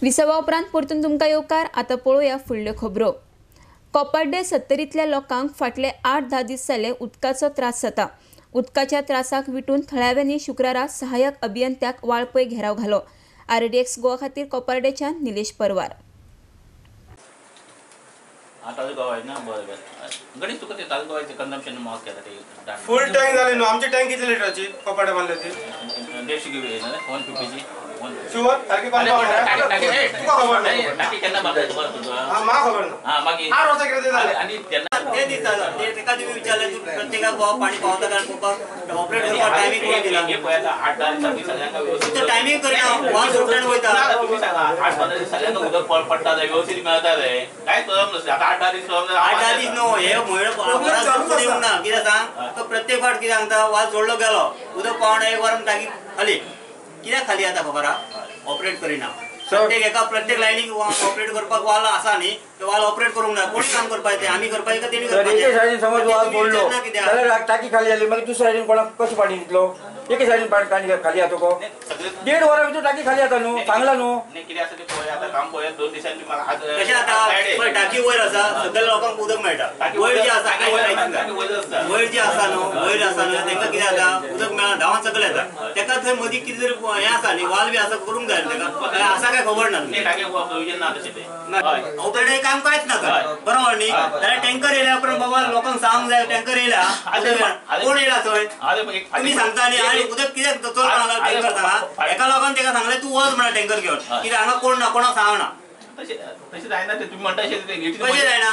विसवा उपरांत परतून तुमकां येवकार. आतां पळोवया फुडल्यो खबरो. कोपाड्डे सत्तरींतल्या लोकांक फाटले 8-10 दीस जाले उदकाचो त्रास जाता. उदकाच्या त्रासाक विटून थळाव्यांनी शुक्रारा सहाय्यक अभियंत्याक वाळपय घेराव घालो. आरडीएक्स गोवा खातीर कोपार्डेच्यान निलेश परवार. फुल टँक झाले न्हू. आमची टँक कितली लिटरची कोपार्डे बांदले ती 150 150ची शुअर सारकी तुका खबर ना. म्हाका खबर ना. 8 वर्सां कितें जालें आनी ते दिसता ते तेका तुमी विचारलें तूं प्रत्येकाक पाणी पावता काय पळोवपाक ऑपरेट करपाक टायमींग कोण दिला? 8-10 दिसांनी सगळ्यांक व्यवस्थीत टायमींग करिना वाल सोडटान वयता. तुमी सांगा 8-15 दीस सगळ्यांक उदक पडटा जाय व्यवस्थीत मेळटा जाय कांयच प्रॉब्लेम नासता. आतां 8-10 दीस प्रॉब्लेम 8-10 दीस न्हू हे म्हयनो परत येवंक ना. कितें सांग तो प्रत्येक फावट कितें सांगता वाल सोडलो गेलो उदक पावना एक वर टाकी खाली कित्याक खाली जाता खबर आहा ऑपरेट करिना. प्रत्येक एका प्रत्येक लायनीक ऑपरेट करपाक वाल आसा न्ही ते वाल ऑपरेट करूंक ना. कोण काम करपाचें तें आमी करपाचें काय तेणी करपाचें? एके सायडीन समज वाल पडलो जाल्यार टाकी खाली जाली मागीर दुसऱ्या सायडीन कोणाक कशें पाणी दितलो? एके सायडीन पाणी खाली जाता गो 1.5 वरां भितर टाकी खाली जाता न्हू सांगला न्हू. कितें आसा तें पळय आतां काम पळय 2 दिसांनी कशें आतां पळय टाकी वयर आसा सगळ्या लोकांक उदक मेळटा. वयर जी आसा वयर जी आसा न्हू वयर आसा न्हू तांकां कितें जाता उदक मेळना धांवन सगळें येता ताका थंय मदीं कितें तरी हें आसा न्ही वाल बी आसा करूंक जाय ताका आसा काय खबर ना. ऑपरेटर काम कांयच ना बरोबर न्ही. जाल्यार टँकर येयल्या उपरांत बाबा लोकांक सांगूंक जाय टँकर येयला कोण येयला थंय तुमी सांगता न्ही. आनी उदक कित्याक चड लागला टँकर सांगा एका लोकान ताका सांगलें तूं वच म्हणा टँकर घेवन कित्याक हांगा कोण ना कोणाक सांगना. तशें जायना ते तुमी म्हणटा तशें कशें जायना?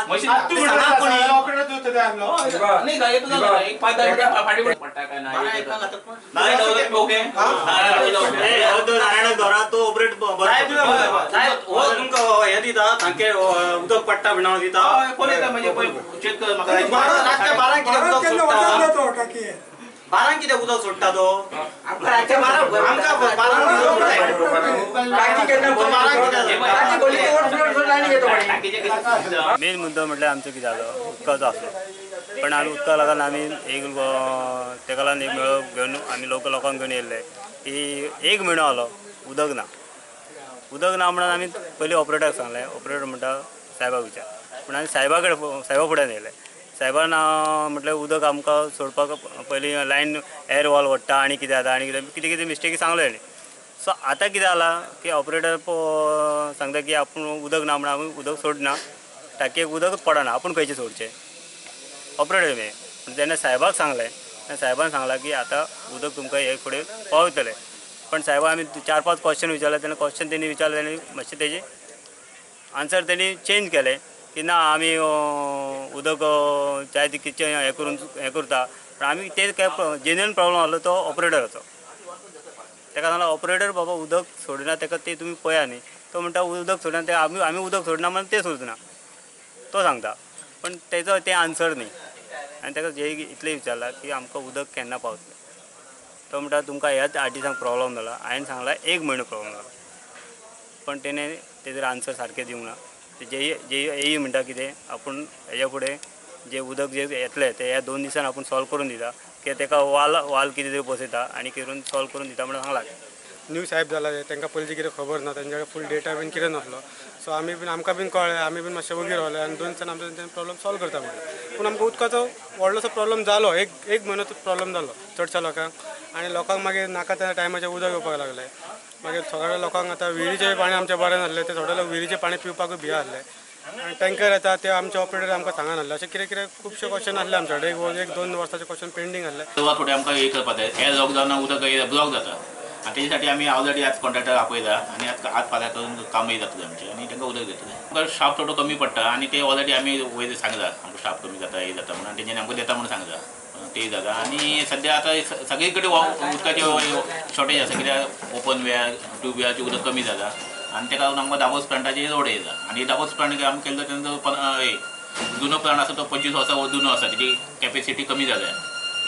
नारायण दवरा तो ऑपरेट हो तुमकां हें दिता सामकें उदक पडटा म्हणून दिता बारांक कितें उदक सोडटा तो मेन मुद्दो म्हटल्यार आमचो कितें जालो उदकाचो आसलो. पण आमी उदका लागून आमी एक तेका लागून एक मेळो घेवन आमी लोक लोकांक घेवन येयल्ले की एक म्हयनो आलो उदक ना. उदक ना म्हणून आमी पयलीं ऑपरेटराक सांगलें. ऑपरेटर म्हणटा सायबाक विचार पूण आमी सायबा कडेन सायबा फुड्यान येयले. सायबान म्हटलें उदक आमकां सोडपाक पयलीं लायन एअर वॉल वडटा आनी कितें जाता आनी कितें कितें कितें मिस्टेकी सांगलो तेणी. सो आतां कितें जालां की ऑपरेटर सांगता की आपूण उदक ना म्हणून आमी उदक सोडना टाकयेक उदक पडना आपूण खंयचें सोडचें ऑपरेटर न्ही. पूण तेन्ना सायबाक सांगलें तेन्ना सायबान सांगलां की आतां उदक तुमकां हे फुडें पावयतले. पण सायबा आमी 4-5 क्वेश्चन विचारले तेन्ना क्वेश्चन तेणी विचारले तेणी मातशें तेजे आन्सर तेणी चेंज केलें की ना आमी उदक जाय तितकें हें करून हें करता. पण आमी ते काय जेन्युइन प्रॉब्लम आसलो तो ऑपरेटराचो. ताका सांगलां ऑपरेटर बाबा उदक सोडिना ताका तें तुमी पळया न्ही. तो म्हणटा उदक सोडिना ते आमी आमी उदक सोडिना म्हणून तें सोदना तो सांगता. पण तेजो तें आन्सर न्ही. आनी ताका जे इतलें विचारलां की आमकां उदक केन्ना पावतलें तो म्हणटा तुमकां ह्याच 8 दिसांक प्रॉब्लम जाला. हांवें सांगलां 1 म्हयनो प्रॉब्लम जाला. पण तेणें तेजेर आन्सर सारकें दिवंक ना. जे जे एई म्हणटा कितें आपूण हेज्या फुडें जे उदक जे येतलें तें ह्या 2 दिसान आपूण सॉल्व करून दिता कित्याक तेका वाल वाल कितें तरी बसयता आनी करून सॉल्व करून दिता म्हणून सांगलां. न्यू साहेब जाला तांकां पयलीं कितें खबर ना तेंच्या कडेन फूल डेटा बीन कितें नासलो. सो आमी बीन आमकां बीन कळ्ळें आमी बीन मातशें वगीर रावले आनी 2 दिसान आमचो तेंच्यानी प्रॉब्लम सॉल्व करता म्हणलें. पूण आमकां उदकाचो व्हडलोसो प्रॉब्लम जालो एक म्हयनो प्रॉब्लम जालो चडश्या लोकांक आनी लोकांक मागीर नाका त्या टायमाचेर उदक येवपाक लागलें. मागीर सगळ्या लोकांक आतां विहिरीचें पाणी आमचें बरें नासलें ते थोडे लोक विहिरीचें पाणी पिवपाकूय भिया आसले आनी टँकर येता ते आमचे ऑपरेटर आमकां सांगनासले. अशें कितें कितें खुबशे क्वेश्चन आसले आमचे कडेन एक 2 वर्साचे क्वेश्चन पेंडींग आसले. तेव्हा थोडे आमकां हे करपाक जाय हे ब्लॉक जावन उदक ब्लॉक जाता आनी तेजे साठी आमी ऑलरेडी आज कॉन्ट्रॅक्टर आपयता आनी आज आज फाल्यां करून कामय जातलें आमचें आनी तांकां उदक दितलें. आमकां स्टाफ थोडो कमी पडटा आनी ते ऑलरेडी आमी वयर सांगला आमकां स्टाफ कमी जाता हे जाता म्हणून तेंच्यांनी आमकां दिता म्हणून सांगला ते जाता. आनी सद्या आतां सगळे कडेन उदकाचे शॉर्टेज आसा कित्याक ओपन वेळ ट्यूबवेलाचें उदक कमी जाता आनी ताका लागून आमकां दाबोस प्लांटाचेर लोड येता. आनी दाबोस प्लांट आमी केल्लो तेंचो जुनो प्लांट आसा तो 25 वर्सां जुनो आसा तेजी कॅपेसिटी कमी जाल्या.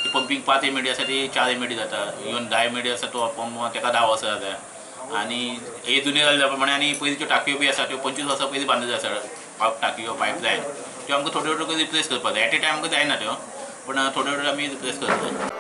ती पंपींग 5 MAD आसा ती 4 MAD जाता इवन 10 MAD आसा तो पंप ताका 10 वर्सां जाता. आनी हे जुने जाल्या प्रमाणे आनी पयलींच्यो टाकयो बी आसा त्यो 25 वर्सां पयलीं बांदिल्ल्यो आसा टाकयो पायपलायन त्यो आमकां थोड्यो थोड्यो रिप्लेस करपाक जाय. एट ए टायम आमकां जायना त्यो पूण थोड्यो थोड्यो आमी रिप्लेस करता.